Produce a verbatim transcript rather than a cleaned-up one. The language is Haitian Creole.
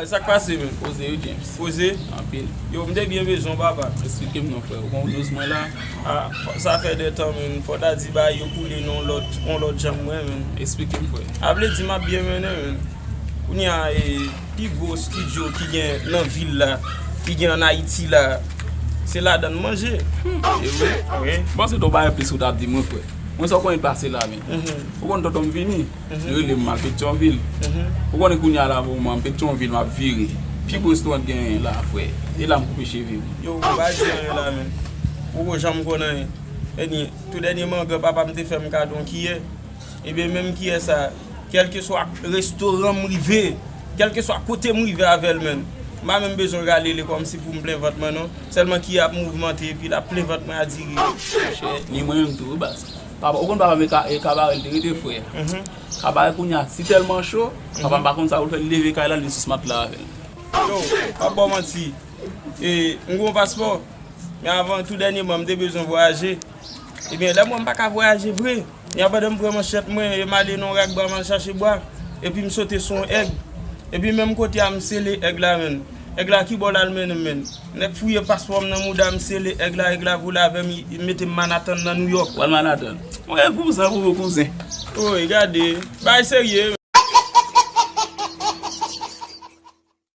Sa k pase, menn? Poze wi, James. Poze? Anpil. Yo, m te byen bezwen w, papa. Eksplike m non, frè. Ou konn douz mwen la? Ah, sa fè de tan, menn. Fò ta di bagay yo koule nan yon lòt, yon lòt jan, mwen, menn. Eksplike m, frè. A vle di m ap byen mennen, menn. Kounye a, e, pi gwo estidyo ki gen nan vil la, ki gen ann Ayiti la, se ladan m manje. E vre? Wi. M panse t on bagay plis ou t ap di mwen, frè. Mwen sa w konnen pase la, menn. Ou konn tonton m vini, li rele m, m al Petyonvil. Ou konnen kounye a la, pou mwen, m Petyonvil, m ap vire. Pi gwo restoran k genyen la, frè. E la m koupe cheve m. Yo, ou pa di anyen la, menn. Ou poko janm konn anyen. Eni, tou dènyèman, granpapa m te fè m kado yon kiyè. Ebyen, menm kiyè sa, kèlkeswa restoran m rive, kèlkeswa kote m rive avè l, menn, m pa menm bezwen rale li kòmsi pou m plen vant mwen, non. Sèlman kiyè ap mouvmante epi l ap plen vant mwen a diri. Monchè, ni mwen menm tou, wi, baz. Papa, ou konn papa m e ka-, e kabare l te rete, frè. Kabare kounye a si tèlman cho, papa m pa konn sa pou l fè, li leve kay la, li vin sou Smart la avè l. Yo, m ap ba w manti. E, m gen yon paspò, men avan tou dènyèman, m te bezwen vwayaje. Ebyen, lè m wè m pa ka vwayaje vre, men pandan m pran manchèt mwen, e m ale nan yon rak bwa, m al chache bwa, epi m sote sou yon èg. Epi menm kote a, m sele èg la, menn. Èg la ki bò l al mennen m, menn? Nèg fouye paspò m nan mouda, m sele èg la, èg la vole avè m, li mete m Manhattan nan New York. W al Manhattan? Mwen, pou sa, pou kouzen. Oy, gade. Bagay serye.